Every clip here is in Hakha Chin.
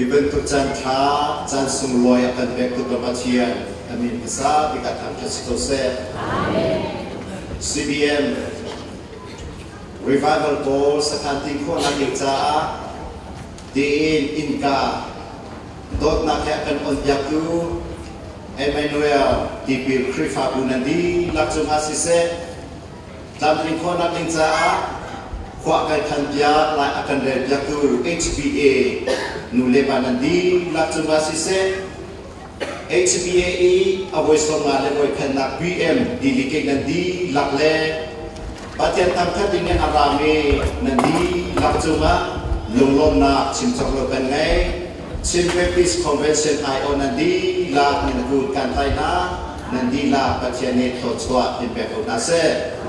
Hi bantuk caan ṭha, caan sunglawi a kan pektu kan Pathian a min hmasa bik ah thangṭhat si ko seh. CBM Revival pawl sakhan ting khawhnak ding caah tiin innka dawtnak he a kan onpiaktu Emmanuel Tipil Khrihfabu nan dihlak cungah siseh, tlamtlin khawhnak ding caah khua kan khanpiak lai a kan relpiaktu HBA nu le pa nan dihlak cungah siseh, HBA i a voi 50 le voi khatnak BM delegate nan dihlak le Pathian thangthat ding in a rami nan dihlak cungah lunglawmhnak chim cawk lo kan ngei. Chin Baptist Convention aiawh nan dihlak nan kut kan tlai hna. Nan dihlak Pathian nih thluachuah in pek ko hna seh.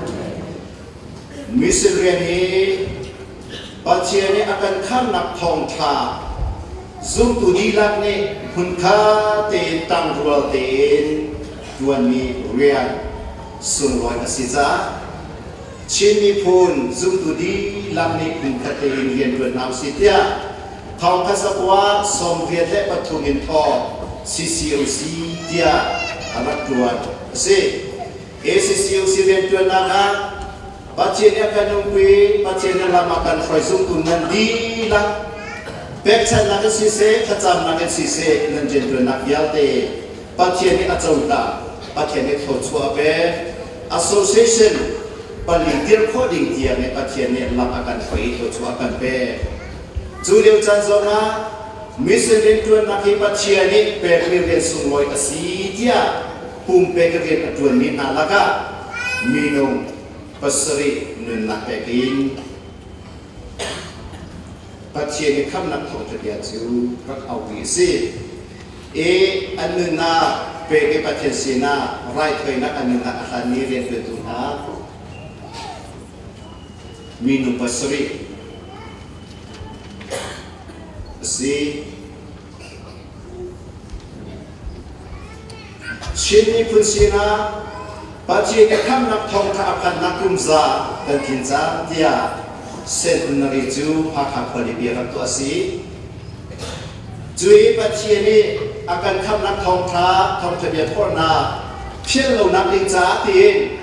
Mission rian hi Pathian nih a kan khamnak thawngṭha zumtu dihlak nih hmunkhat tein ṭangrual tein ṭuanmi rian sunglawi a si caah Chin miphun zumtu dihlak nih hmunkhat tein rianṭuan hna usih tiah thawngṭha zakua 83 in thawk CCOC tiah a rak ṭuan a si. ACCOC rianṭuannak ah Pathian nih a kan umpi, Pathian nih lam a kan hruai zumtu nan dihlak pekchanhnak in siseh, thlacamnak in siseh nan rianṭuannak vialte Pathian nih a cohlan, Pathian nih thluachuah a pek. Association pali dirh khawh ding tiang nih Pathian nih lam a kan hruai i thluachuah a kan pek. Cu lio caan zongah mission rianṭuannak hi Pathian nih pekmi rian sunglawi a si tiah pumpek rian a ṭuanmi hna lakah minung pasarih nunnak pek in Pathian i khamnak thawngṭha bia cu rak aupi a si. I an nunnak pek i Pathian sinah raithawinak an nunnak a hlanmi rianṭuantu hna minung pasarih a si. Chin miphun sinah Pathian i khamnak thawngṭha a phannak kum za kan tlin cang tiah Centenary cu Hakha khualipi rak tuah a si. Cu i Pathian nih a kan khamnak thawngṭha thawngṭha bia phorhnak philh lonak ding caah tiin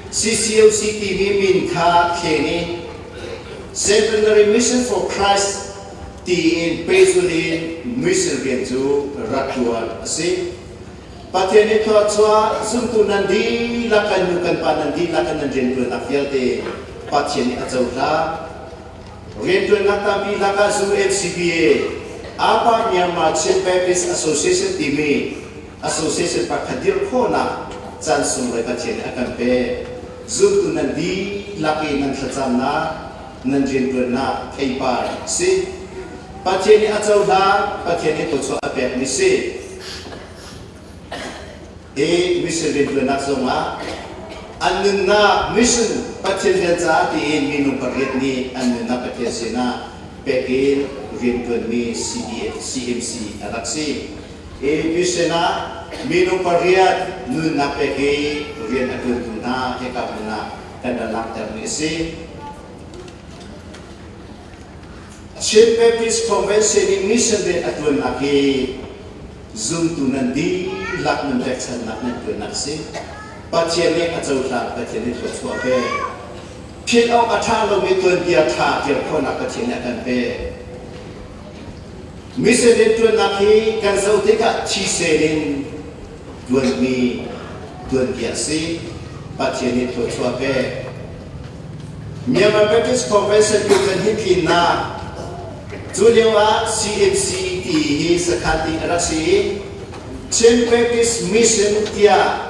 CCOC timi min kha thlen i Centenary Mission for Christ tiin pehzulh in mission rian cu rak ṭuan a si. Pathian nih thluachuah zumtu nan dihlak kan nu kan pa nan dihlak in nan rianṭuannak vialte Pathian nih a cohlan. Rianṭuannak tampi lakah zu MCBA, Apa Myanmar Chin Baptist Association timi association pakhat dirh khawhnak caan sunglawi Pathian nih a kan pek. Zumtu nan dihlak i nan thlacamnak nan rianṭuannak theipar a si. Pathian nih a cohlan, Pathian nih thluachuah a pekmi si. Hi mission rianṭuannak zongah an nunnak mission Pathian rian caah tiin minung pariat nih an nunnak Pathian sinah pek in rianṭuanmi CMC a rak si. Hi mission ah minung pariat nunnak pek i rian a ṭuantu hna hika hmun ah kan rak langhtermi a si. Chin Baptist Convention i mission rian a ṭuannak hi zumtu nan dihlak nan pekchannak nan ṭuannak a si. Pathian nih a cohlan, Pathian nih thluachuah a pek. Philh awk a ṭha lomi tuanbia ṭha ṭial khawhnak Pathian nih a kan pek. Mission rian ṭuannak hi kan zoh tikah thisen in ṭuanmi tuanbia a si. Pathian nih thluachuah pek. Myanmar Baptist Convention tu kan hi tlinnak cu lio ah CMC ti hi sakhan ding a rak si i Chin Baptist Mission tiah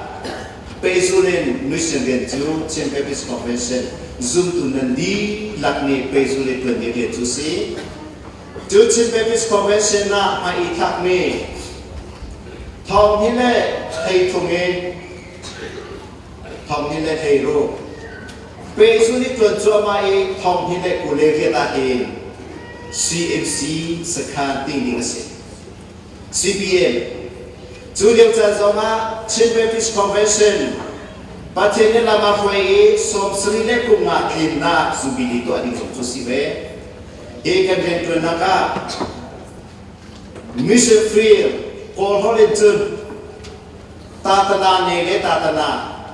pehzul in mission rian cu Chin Baptist Convention zumtu nan dihlak nih pehzul i ṭuan ding rian cu si. Cu Chin Baptist Convention ah hmai i thlakmi thong hi le thei thum in thong hi le thei ru pehzul i ṭuan cuahmah i thong hi le 28 ah hin CMC sakhan ting ding a si. CBM cu lio caan zongah Chin Baptist Convention Pathian nih lam a hruai i 75 kum tlinnak Jubilee tuah ding zong cu si ve. Hi kan rianṭuannak ah Mission Field Kawl holh in cun Tatana ne le Tatana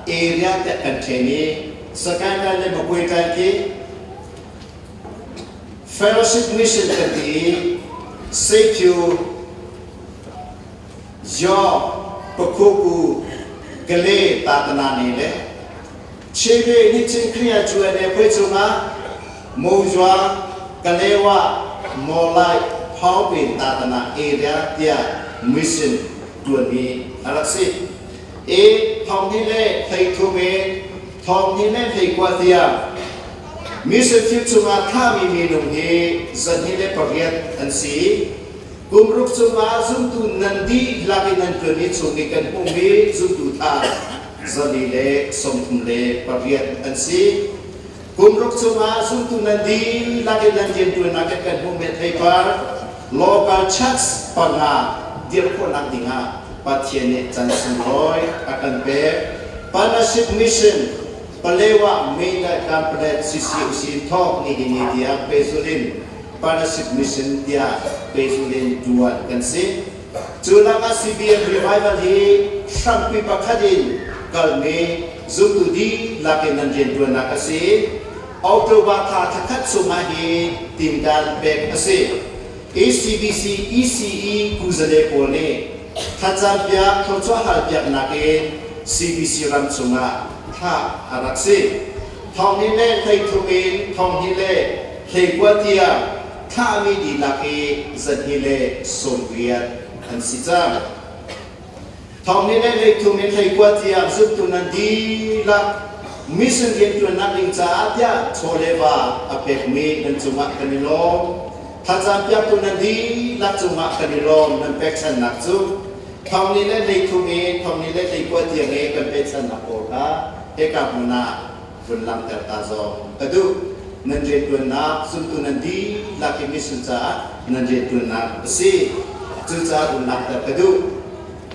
area tiah kan ṭhen i Sakaingai le Makuaitai khi Fellowship Mission kan ti i Seikyu Yaw Pakhuku Gale Tatana ne le Chile nichin Khrih cu ne phui chungah Mozua Kalewa Mawlai Phawpin Tatana area tiah mission tuanmi a rak si. E 2013 in 2021 tiang mission field chungah thlahmi minung hi 28 an si. Kum ruk chungah zumtu nan dihlak in nan tuan i chung i kan hmuhmi zumtu tha 138 an si. Kum ruk chungah zumtu nan dihlak in nan rianṭuannak in kan hmuhmi theipar local church panga dirh khawhnak dingah Pathian nih can sunglawi a kan pek. Partnership Mission Palewa Meidat Kanpalet CCOC thawk nihin ni tiang pehzulh in Partnership Mission tiah pehzulh in ṭuan kan si. Cu lakah CBM Revival hi hrampi pakhat in kalmi zumtu dihlak in nan rianṭuannak a si. October thla thlakhat chungah hi tinṭan pek a si. ACBC ECE kuzale pawl nih thlacampiak thluachuah halpiaknak in CBC ram chungah thlah a rak si. 2013 in 2019 tiang thlahmi dihlak hi 218 an si cang. 2013 in 19 tiang zumtu nan dihlak mission rianṭuannak ding caah tiah chaw le va a pekmi nan cungah kan i lawm. Thlacam piaktu nan dihlak cungah kan i lawm nan pekchannak cu 2013 in 2019 tiang i kan pekchannak pawl kha hika hmun ah vun langhter ta zong ka duh. Nan rianṭuannak zumtu nan dihlak hi mission caah nan rianṭuannak a si. Cucaah vun langhter ka duh.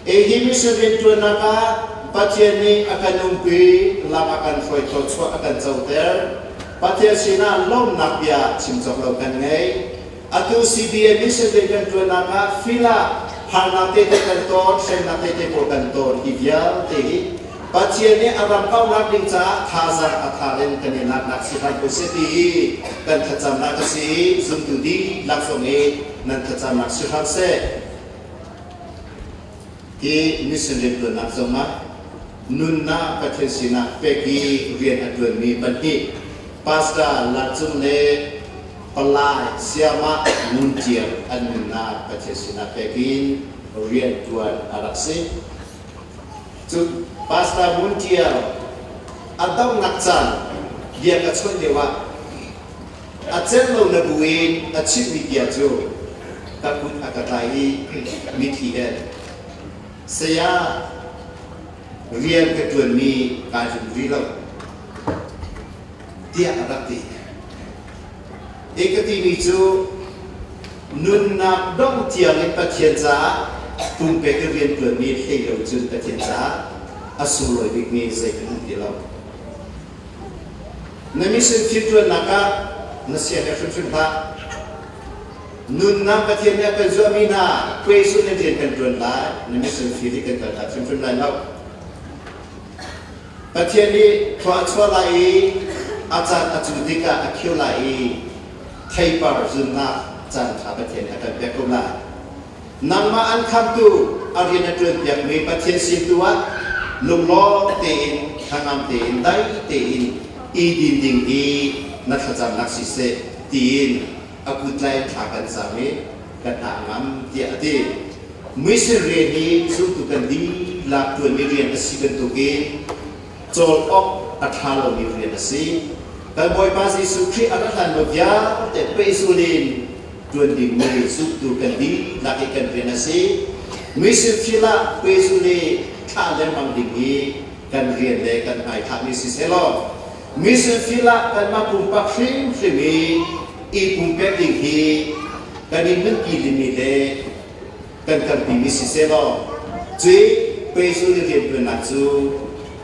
Hi mission rianṭuannak ah Pathian nih a kan umpi, lam a kan hruai, thluachuah a kan coter. Pathian sinah lawmhnak bia chim cawk lo kan ngei. Atu CBA mission rian kan ṭuannak ah fila harnak tete kan ton, hremnak tete pawl kan ton hi vialte hi Pathian nih a ram kauhnak ding caah thazaang a tha in kan i laknak si hram ko seh ti hi kan thlacamnak a si i zumtu dihlak zong i nan thlacamnak si hram seh. Hi mission rianṭuannak zongah nunnak Pathian sinah pek i rian a ṭuanmi pahnih Pastor La Cung le Palai Sayamah Ngun Ṭial an nunnak Pathian sinah pek in rianṭuan a rak si. Cun Pastor Ngun Ṭial a donghnak caan bia ka chawnh lioah a celh lo na bu in a chimhmi bia cu ka kut a ka tlai i mitthli he saya rian ka ṭuanmi kaa lim rih lo tiah a rak ti. Hi ka timi cu nunnak dongh tiang in Pathian caah pumpek i rian ṭuanmi hlei lo cun Pathian caah a sunglawi bikmi zeihmanh um ti lo. Na mission thil ṭuannak ah na siaherh hrimhrim hlah. Nunnak Pathian nih a kan zuahmi hna puaisun in rian kan ṭuan lai, na mission field i kan kal tak hrimhrim lai lo. Pathian nih thlua a chuah lai i a caan a cu tikah a khio lai i theipar zunnak caan ṭha Pathian nih a kan pek ko lai. Nangmah an khamtu a rian a ṭuanpiakmi Pathian sin tu ah lunglawm tein, hnangam tein, dai tein i din ding hi na thlacamnak siseh tiin a kuttlai in thla kan cam i kan hna ngam tiah a ti. Mission rian hi zumtu kan dihlak ṭuanmi rian a si bantukin cawl awk a ṭha lomi rian a si. Kan Bawipa Jesuh Khrih a rat hlan lo vialte pehzul in ṭuan dingmi zumtu kan dihlak i kan rian a si. Mission field ah pehzul i thlah lengmang ding hi kan rian le kan hmaithahmi si sehlaw mission field ah kanmah pumpak hrimhrim i i pumpek ding hi kan in nunpi dingmi le kan kalpimi si sehlaw cui pehzul i rianṭuannak cu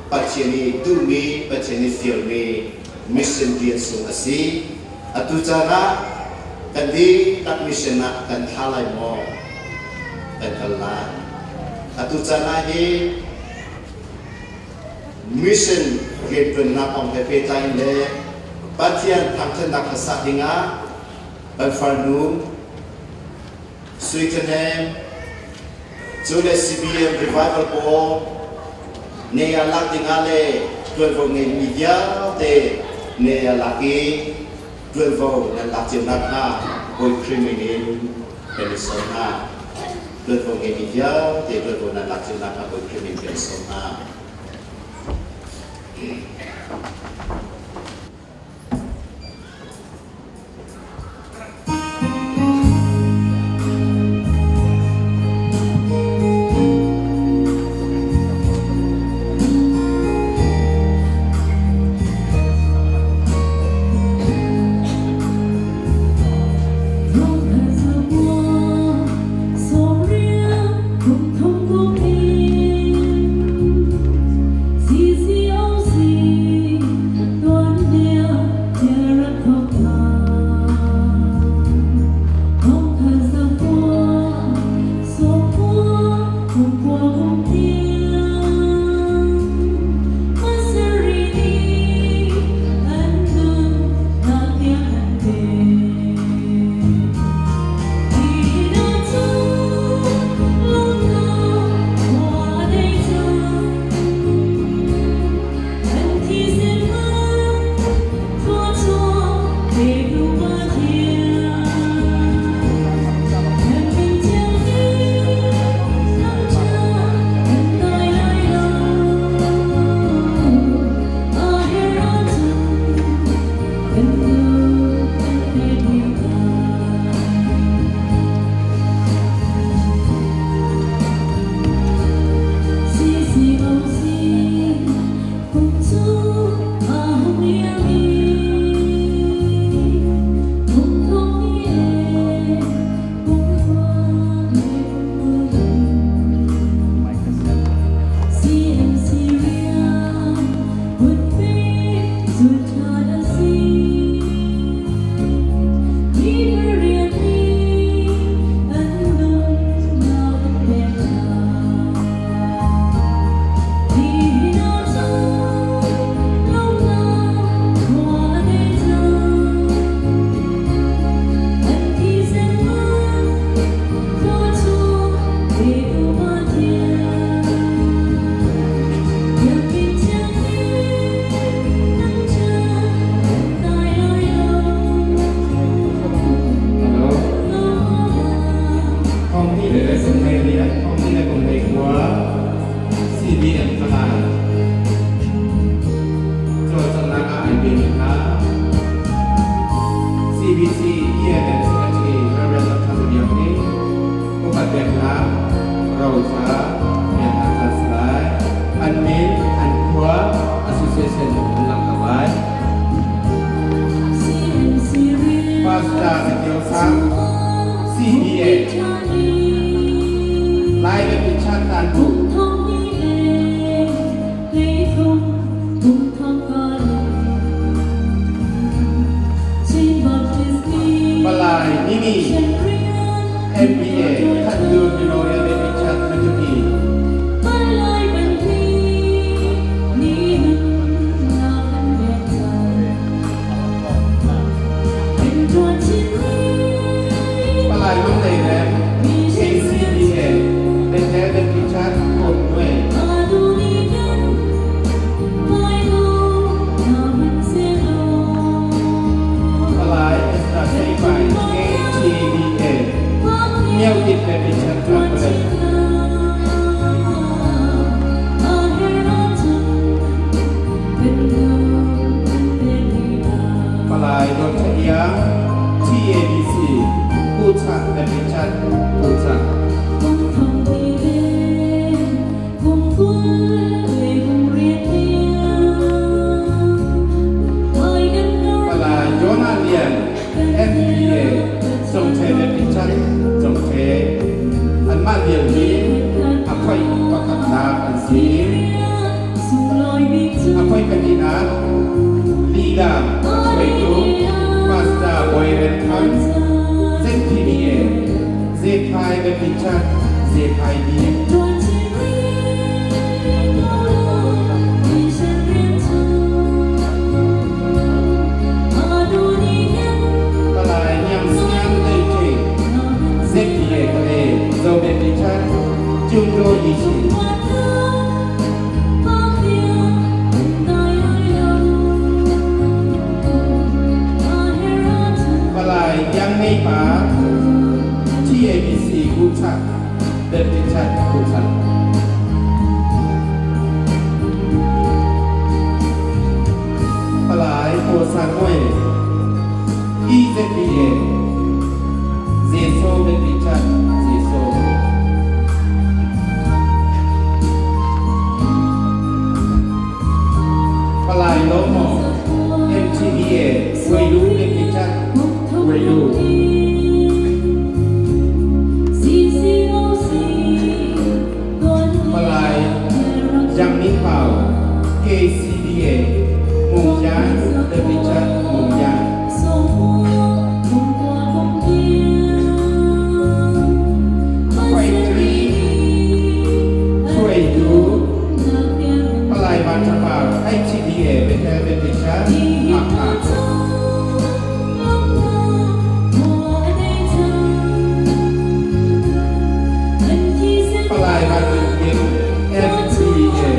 Pathian i duhmi, Pathian i fialmi mission rian sung a si. Atu caan ah kan dihlak mission ah kan thla lai maw? kan kal lai. Atu caan ah hi mission rianṭuannak kong he pehtlai in le Pathian thangṭhatnak hlasak dingah kan farnu Sui Ṭhahnem cu le CBM Revival pawl ne a lak dingah le ṭuanvo ngeimi vialte ne a lak i ṭuanvo nan lak cio nakhnga Bawi Khrih min in kan i sawm hna. Ṭuanvo ngeimi vialte ṭuanvo nan lak cio nakhnga Bawi Khrih min kan i sawm hna. CBN Kalay cawlcanghnak ah ai pemi hna CBC ENSHA Reverend Dr. Za Biak nih upat peknak roca peknak caan si lai. An min, an khua, association an langhter lai. Pastor Zakio Sang, CBA, Lai Biapi Chan Tan Bu, Palai Mimi, MBA, Khatdun Memorial Biapi Chan Matupi. Palai Mang Lei Rem, KCBA, Bethel Biapi Chan Kawm Nuai. Palai Esther Seipai, KTBA, Myo Tit Biapi Chan Tuan Palai Dawt Tha Iang, TABC, Pu Chah Biapi Chan, Pu Chah. Palai Jonah Lian, FBA, Congṭhe Biapi Chan, Congṭhe. Anmah vial hi a khoi pakhatnak an si. A khoi pahnihnak lila hruaitu Pastor Bawi Ren Thang, ZPBA, Zephai Biapi Chan, Zephai Bik. Palai Niam Siang Dei Ṭing, ZPA Kale, Zobe Pichar, Jungdo Yishi. Palai Yang Mei Pa, TABC Kuchak, Baptist Church Kuchak. Palai Paw Sang Ngoi, EZBA, Jesuh Baptist Church, Jesuh. Palai Lomo, MTBA, Weilu Baptist Church, Weilu. Palai Yang Ming Pao, KCBA, Mung Yang, Baptist Church, Mung Yang. Quay Tri, Chuai Du, Palai Van Chapar, HCBA, Bethel Baptist Church, Hakha. Palai Van Nun Kim, FCA,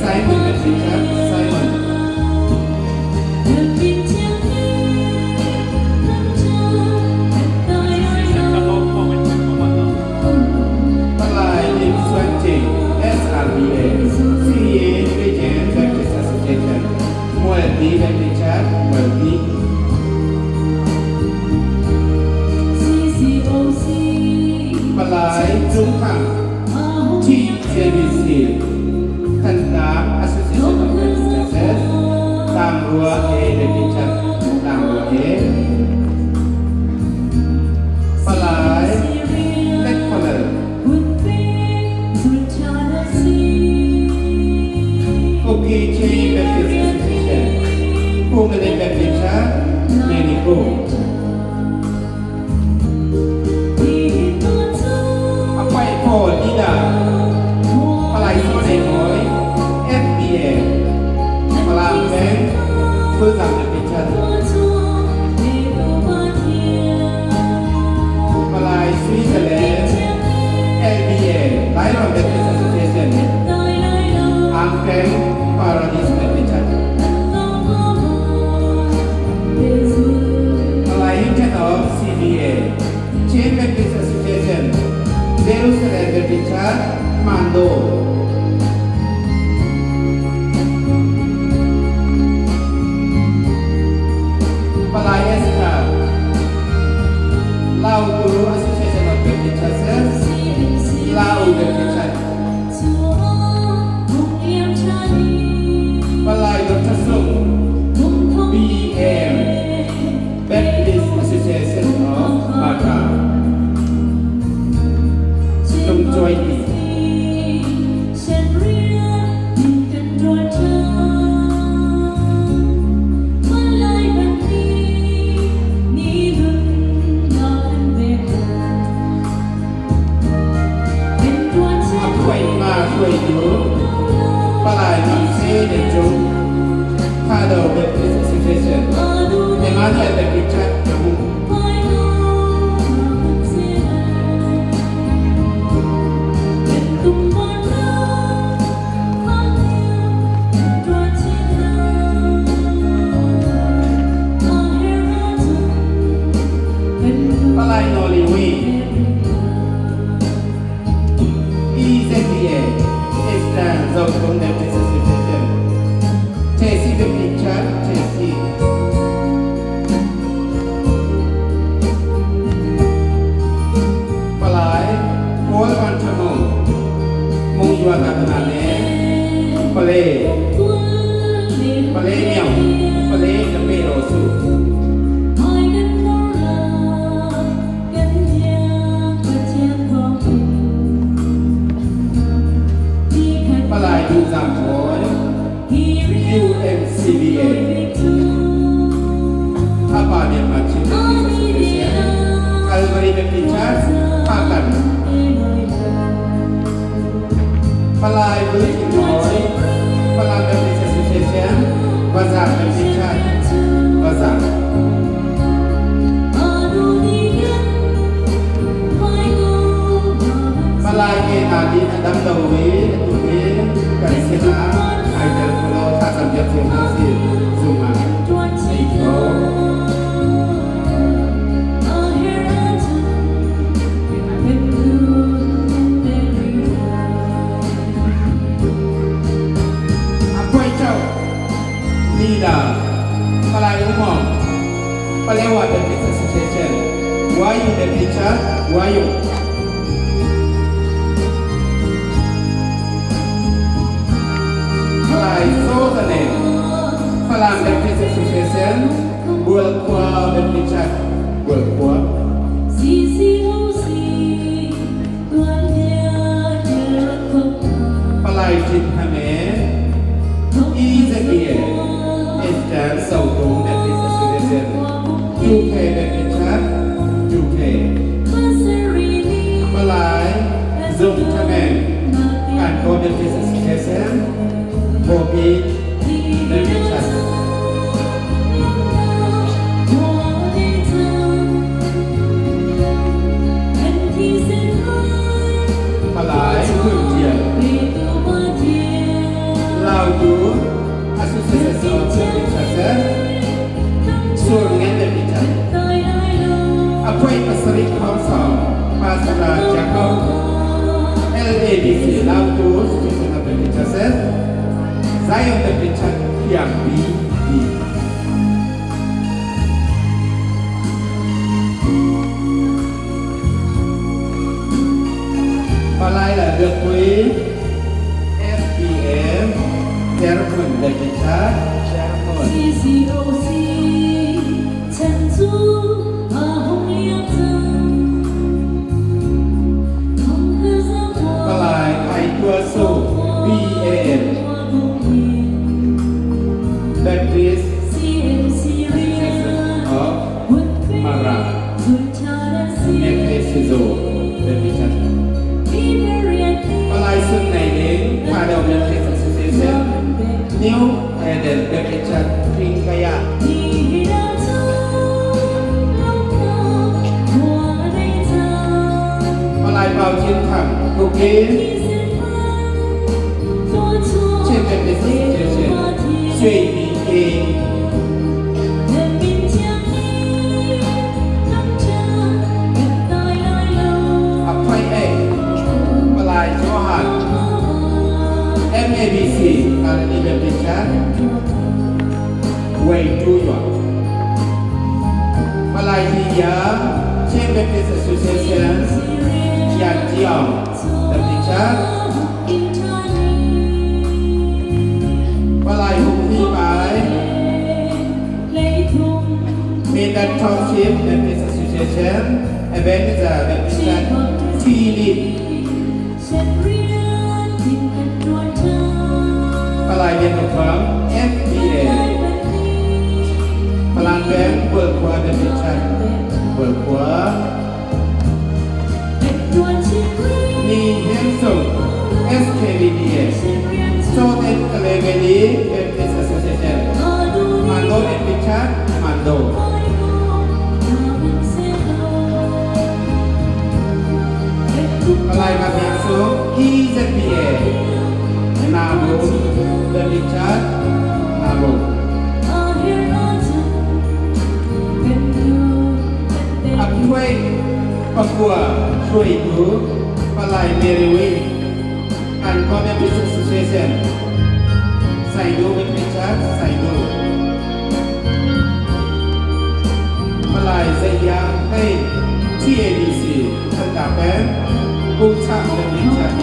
Simon Baptist Church, Simon. Palai Lim Suan Ching, SRBA, CA Region Baptist Association, Mualpi Baptist Church, Mualpi. Palai Cung Thang, TJBC, Thantlang Association of Baptist Churches, Tangrua A Baptist Church, Tangrua A. Palai Let Color, Kuki Chin Baptist Association, Pumale Baptist Church, Manipur. Apai Paul Ida, Palai Sone Hoi, FBA, Falam Peng, Fulzang Baptist Church. Palai Switzerland, LBA, Lairon Baptist Association, Angkeng Paradise Baptist Church. Palai Hinton of CBA, Chin Baptist Association, Jerusalem Baptist Church, Mando. Palai Esther, Lao Guru Association of Baptist Churches, Lao Baptist Church. Palai Dr. Sung, BM, Baptist Association of Baka. Tung Choi Yi. Apuai Ma Shui Du, Palai Mang Se De Chung, Thado Baptist Association, Emmanuel Baptist Church, Jammu. Palai Noli Wi, EZBA, Eastern Zone Baptist Association, JC Baptist Church, JC. Palai Paul Van Thamong, Mung Yua Tatana Ne, Pale, Pale Miao, Pale Kape Ro Su. Palai Du Zam Hoi, UMCBA, Thapa Myanmar Chin Baptist Association, Calvary Baptist Church, Pakan. Lu Thing Nawi, Falam Baptist Association, Bazaar Baptist Church, Bazaar. Palai ke hna nih an dam lo i atu hi kan sinah ai tel kho lo thlacam piak cio hna sih zung ah ei kho. A puai cho Leader Palai Umong Palewa Baptist Association Wayu Baptist Church Wayu. Palai Sozane Falam Baptist Association Bualkhua Baptist Church Bualkhua. Palai Tin Hame EZBA Eastern Sotung Baptist Association UK Baptist Church UK. Palai Zung Thamen Kankaw Baptist Association Bawpi Baptist Church. Palai Hmun Tial Lautu Association of Baptist Churches Sur Ngan Baptist Church. Apuai pasarih Council Pastor Jacob LABC Lautu Association of Baptist Churches Zion Baptist Church Thiang B B. Palai le Biakpui FBM Chairman Baptist Church Chairman. CCOC chan cu a hung liam cang. Palai Thai Tua Su BAM Baptist of Mara Mekhe Sizo Baptist Church. Palai Sun Nei Ning Thado Baptist Association New Eden Baptist Church Pingkaya. Palai Pau Chin Thang Kuki Chin Baptist Association Sui Mi Ke. Aphai A Palai Johan MABC Kalani Baptist Church Wei Tu Yuan. Palai Hi Ya Chin Baptist Association Yan Jiao Baptist Church. Palai Hung Thi Pai Mindat Township Baptist Association Ebenezer Baptist Church T Lin. Palai Lian Kham FBA Palan Beng Bualkhua Baptist Church Bualkhua. Ni Hem Sung SKBBA Southern Kalay Valley Baptist Association Mando Baptist Church Mando. Palai Mamiang Sung EZBA Nabung Baptist Church Nabung. Aphuai Papua Hruaitu Palai Mary Win Anko Baptist Association Saidu Baptist Church Saidu. Palai Zaiyang Hei TABC Thantlang Peng Pucha Baptist Church.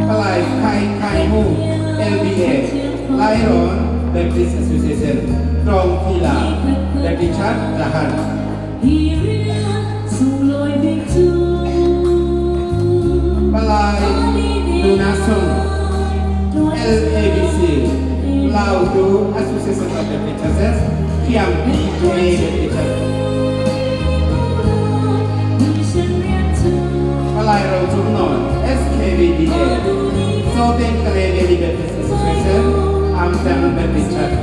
Palai Khai Khai Mu LBA Lairon Baptist Association Trong Thila Baptist Church Tahan. Palai Luna Sung LABC Laudu Association of Baptist Churches Thiam PJ Baptist Church. SKBDA, Southern Kalay Valley Baptist Association, Amtang Baptist Church.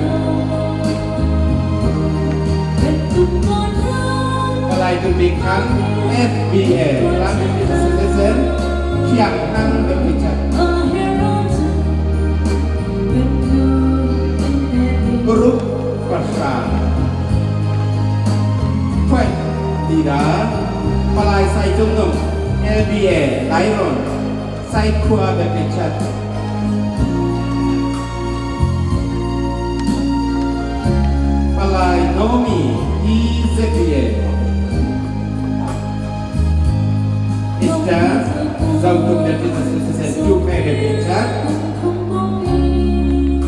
Palai Tumbi Khang, FBA, Falam Baptist Association, Khiang Hang Baptist Church. Group pahra. Khuai Tida, Palai Sai Cung Nung, LBA, Lairon, Sai Khua Baptist Church. Palai Nomi, EZBA. Eastern Zotung Baptist Association, Tukai Baptist Church.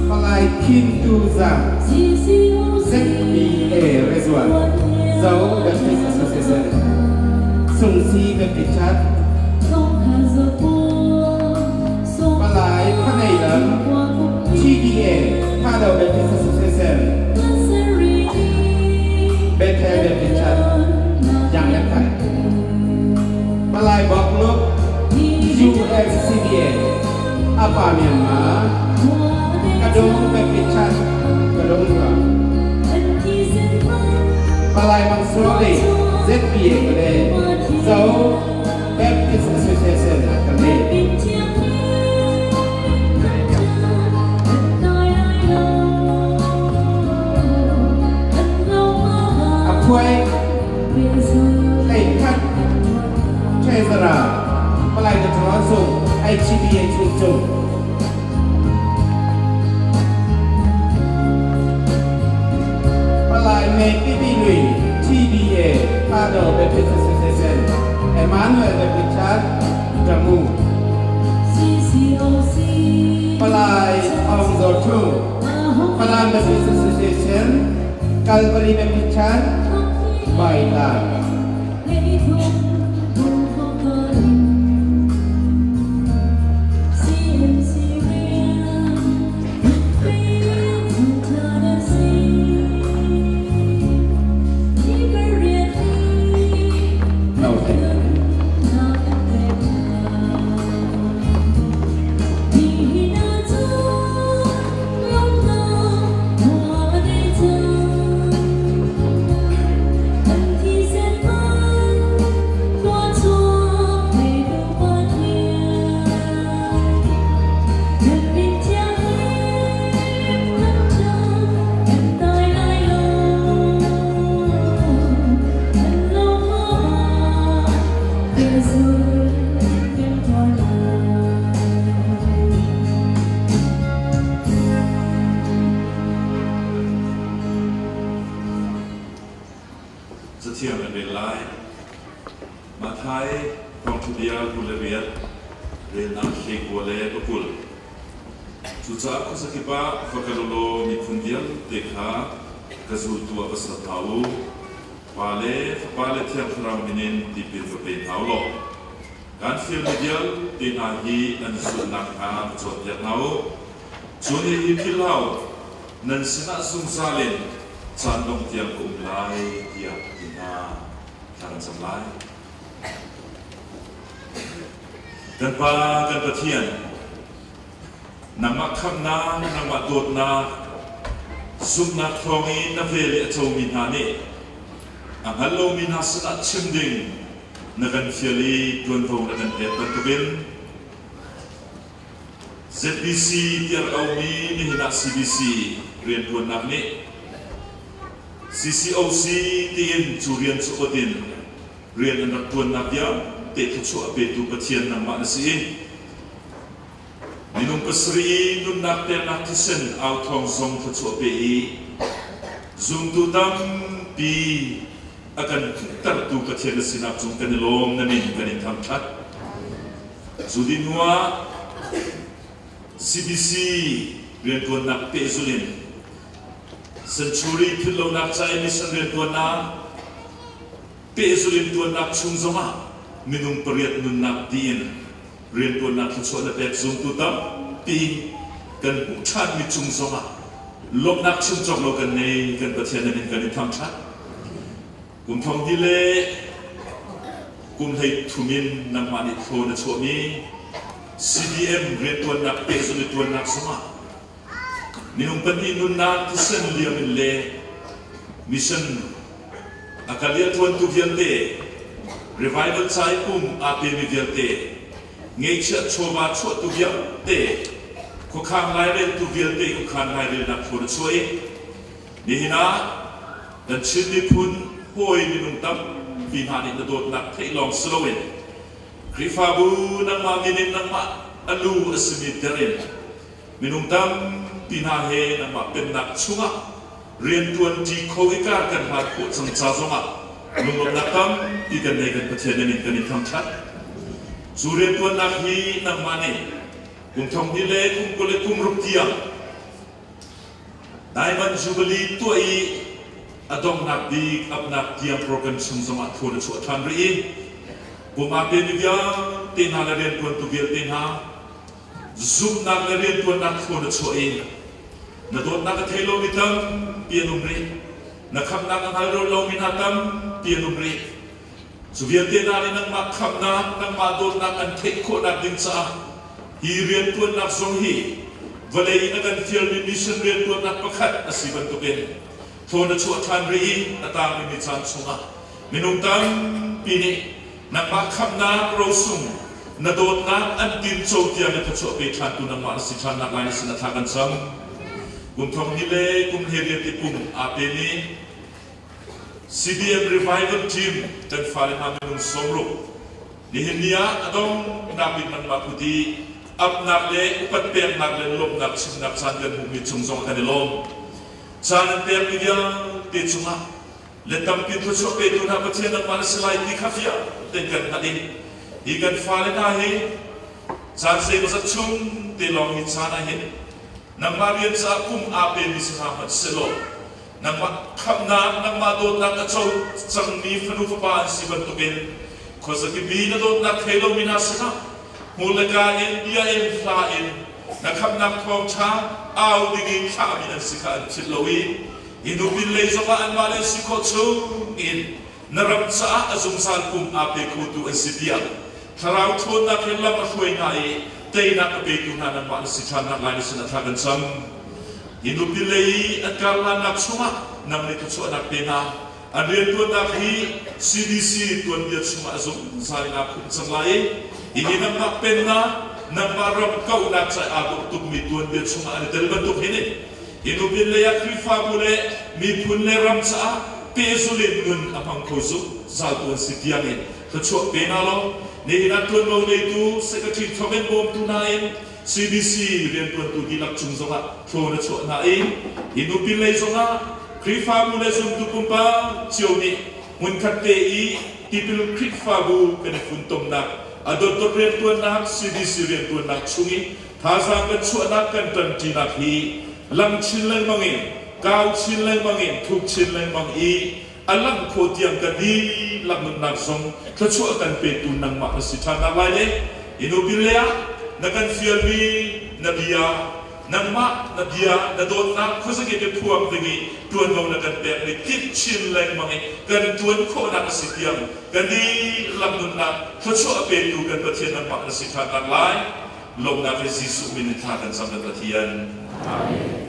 Palai Khin Tu Zang, ZBA Rezuan, Zo Baptist Association, Sungsi Baptist Church. Palai Phanei Lam, TDA, Thado Baptist Association, Bethel Baptist Church, Yang Lep Thai. Palai Bok Luk, UFCBA, Apa Myanmar, Kadung Baptist Church, Kadung Ka. Palai Mang Soli, ZBA Kale, Zo Baptist Association Kale. Aphuai Hlei Khat Treasurer Palai Doctor Sung IGBA Chung Cung. Palai May Pipi Lui TBA Thado Baptist Association Emmanuel Baptist Church Tamu. Palai Aung Zaw Thung Falam Baptist Association Calvary Baptist Church Baitlang. No, thank you. Cathiang an rel lai. Matthai thawngṭhabia 28 relnak hleikua le pakul. Cucaah khuazakip ah va kal u law miphun vialte kha ka zultu ah va ser hna u. Pa le Fapa le Thiang Thlarau min in tipil va pe hna u law kaan fialmi vialte hna hi an zulh nakhnga va cawnpiak hna u. Cun hihi philh hlah u, nan sinah zungzal in caan dongh tiang ka um lai, tiah a ti hna. Thla kan cam lai. Kan Pa, kan Pathian, nangmah khamhnak, nangmah dawtnak, zumhnak thawngin na vel i a comi hna nih a hngal lomi hna sinah chim ding na kan fial i ṭuanvo na kan pek bantukin ZBC tiah rak aumi nihin ah CBC rianṭuannak nih CCOC tiin cu rian cu ot in rian an rak ṭuannak vialte thluachuah a petu Pathian nangmah na si i minung pasarih i nunnak peknak thisen au thawng zong thluachuah pe i zumtu tampi a kan hmuhtertu Pathian na sinak cung kan i lawm, na min kan in thangṭhat. Cu dih hnu ah CBC rianṭuannak pehzulh in Century philhlonak ca i mission rianṭuannak pehzulh in ṭuannak chung zongah minung pariat nunnak dih in rianṭuannak thluachuah na pek zumtu tampi kan hmuh ṭhanmi cung zongah lawmhnak chim cawk lo kan nei. Kan Pathian na min kan in thangṭhat. Kum thong hnih le kum hlei thum in nangmah nih thlaw na chuahmi. CDM riantuannak pehzulh i tuannak zongah minung pahnih nunnak thisen liam in le mission a kal i a tuantu vialte revival ca i pum aa pemi vialte ngeihchiah chawva chuahtu vialte khuakhang laireltu vialte khuakhan lairelnak thawn a chuah i nihin ah kan Chin miphun hawi minung tampi hna nih na dawtnak theih lawng si loin Khrihfabu nangmah min in nangmah a lu a simi der in minung tampi hna he nangmah pennak chungah rianṭuan ṭi kho i kar kan hlat khawh cang ca zongah lunglawmhnak tampi kan nei kan Pathian na min kan in thangṭhat. Cu rianṭuannak hi nangmah nih kum thong hnih le kum 20 le kum ruk tiang Diamond Jubilee tuah i a donghnak bik apnak tiang program chung zongah thawn a chuah ṭhan rih i pum aa pemi vialte hna le rianṭuantu vialte hna zumhnak le rianṭuannak thawn a chuah i na dawtnak a thei lomi tampi an um rih na khamhnak a hngal lomi hna tampi an um rih Cu vialte hna nih nangmah khamhnak, nangmah dawtnak an theih khawhnak ding caah hi rianṭuannak zong hi vawlei in a kan fialmi mission rianṭuannak pakhat a si bantukin thaw na chuah ṭhan rih i a tangmi ni caan chungah minung tampi nih nangmah khamhnak rosung na dawtnak an tinco tiang i thluachuah pe ṭhantu nangmah na si ṭhannak lai na sin a thla kan cam. Kum thong hnih le kum hleiriat i pum aa pemi CBM Revival Team kan fale hna minung sawmruk nihin ni ah a donghnak bik nangmah kut i apnak le upat peknak le lawmhnak chimnak caan kan hmuhmi cung zong kan i lawm. Caan an pekmi vialte cungah le tampi thluachuah petu hna Pathian nangmah na si lai ti kha fiang tein kan hngalh i hi kan fale hna hi caan zeimawzat chung te lawng hi caan ah hin nangmah rian caah kum aa pemi si hna hmanh sehlaw Nangmah khamhnak, nangmah dawtnak a co cangmi fanu fapa an si bantukin khuazakip i na dawtnak thei lomi hna sinah hmur le kaa in, bia in, hla in na khamhnak thawngṭha au dingin thlahmi an si kha an philh lo i hi hnu pinlei zongah anmah le an si khawh chungin na ram caah a zungzal kum aa pe khotu an si tiah thlarau ṭhawnnak he lam a hruai hna i teinak a petu hna nangmah na si ṭhannak lai na sinah thla kan cam. Hi nupi lei i an karhlannak chungah nang nih thluachuahnak pe hna. An rianṭuannak hi CDC tuanbia chungah a zungzal in aa khumh cang lai i hihi nangmah pennak, nangmah ram kauhnak ca i aa dawh tukmi tuanbia chungah an i tel bantuk hin hi nupi lei ah Khrihfabu le miphun le ram caah pehzul in nun a hmang kho zungzaltu an si tiangin thluachuah pe hna law nihin ah ṭuanvo ngeitu secretary thawng in bawmtu hna in CBC rianṭuantu dihlak cung zongah thaw na chuah hna i hi nupi lei zongah Khrihfabu le zumtu pumpak cio nih hmunkhat te i tipil Khrihfabu kan i funtomnak a dotdot rianṭuannak CBC rianṭuannak chung i thazaang kan chuahnak kan ṭanṭinak hi lang chin lengmang in kau chin lengmang in thuk chin lengmang i a langh khawh tiang kan dihlak nunnak zong thluachuah kan petu nangmah na si ṭhan lai le hi nupi le ah na kan fialmi na bia nangmah na bia na dawtnak khuazakip i phuang ding i ṭuanvo na kan pekmi tlip chin lengmang i kan ṭuan khawhnak a si tiang kan dihlak nunnak thluachuah petu kan Pathian nangmah na si ṭhan lai lawmhnak he Jesuh min in thla kan cam kan Pathian. Amen.